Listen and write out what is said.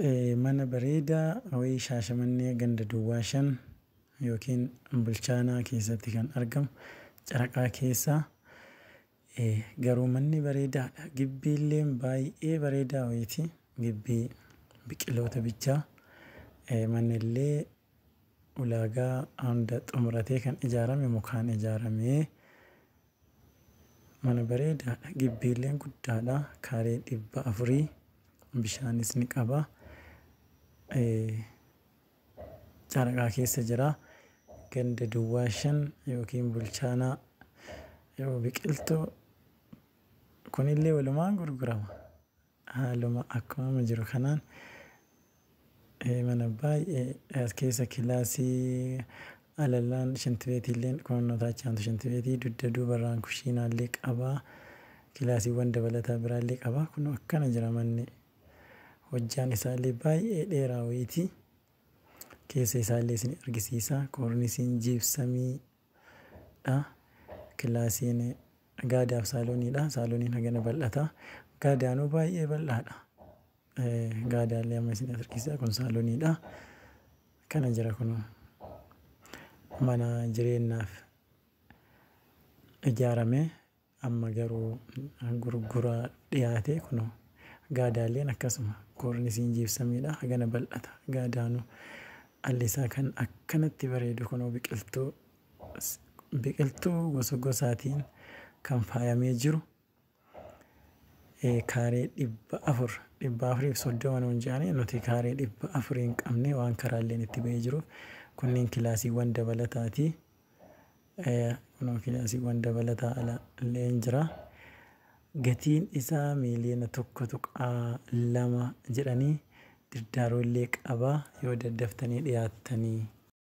Mana bareedaa wayii Shaashamannee ganda duwwaa 5 yookiin Bulchaanaa keessatti kan argamu Caraqaa keessa. Garuu manni bareedaadha. Gibbiilleen baay'ee bareedaa wayiiti. Gibbii biqiloota bichaa. Manni illee ulaagaa hunda xumuratee kan ijaarame, mukaan ijaaramee mana bareedaadha. Gibbiilleen guddaadha. Kaaree 400, bishaanis ni qaba. Caraqaa keessa jira. Ganda duwwaa 5 yookiin Bulchaanaa yoo biqiltuu kunillee walumaan gurgurama. Haaluma akkuma jiru kanaan mana baay'ee as keessa kilaasii alallaan shintibeetiillee kunuunnotaa achaantu shintibeetii dugda duubarraan kushiinaallee qaba. Kilaasiiwwan dabalataa biraallee qaba. Kun akkana jira manni. Hojjaan isaallee baay'ee dheeraa wayiiti. Keessa isaallee isin argisiisa. Koornisiin jiibsamiidha. Kilaasiin gaadaaf saalooniidha. Saalooniin hagana bal'ata. Gaadaanuu baay'ee bal'aadha. Gaadaallee amma isin argisiisa. Kun saalooniidha. Kana jira kun mana jireenyaaf ijaarame, amma garuu gurguraa dhiyaate. Kun gaadaalleen akkasuma koornisiin jiibsamiidha. Hagana bal'ata gaadaanuu. Alli isaa kan akkanatti bareedu kun biqiltuu gosa gosaatiin kan faayamee jiru. Kaaree 400, 430 nuun jedhanii, nuti kaaree 400 hin qabne waan karaalleen itti bahee jiruuf. Kunniin kilaasiiwwan dabalataati. Kunoo kilaasiiwwan dabalataa ala illee hin jira. Gatiin isaa miiliyoona 1.2 jedhanii, dirdaaroo illee qaba yoo daddaftanii dhiyaattanii.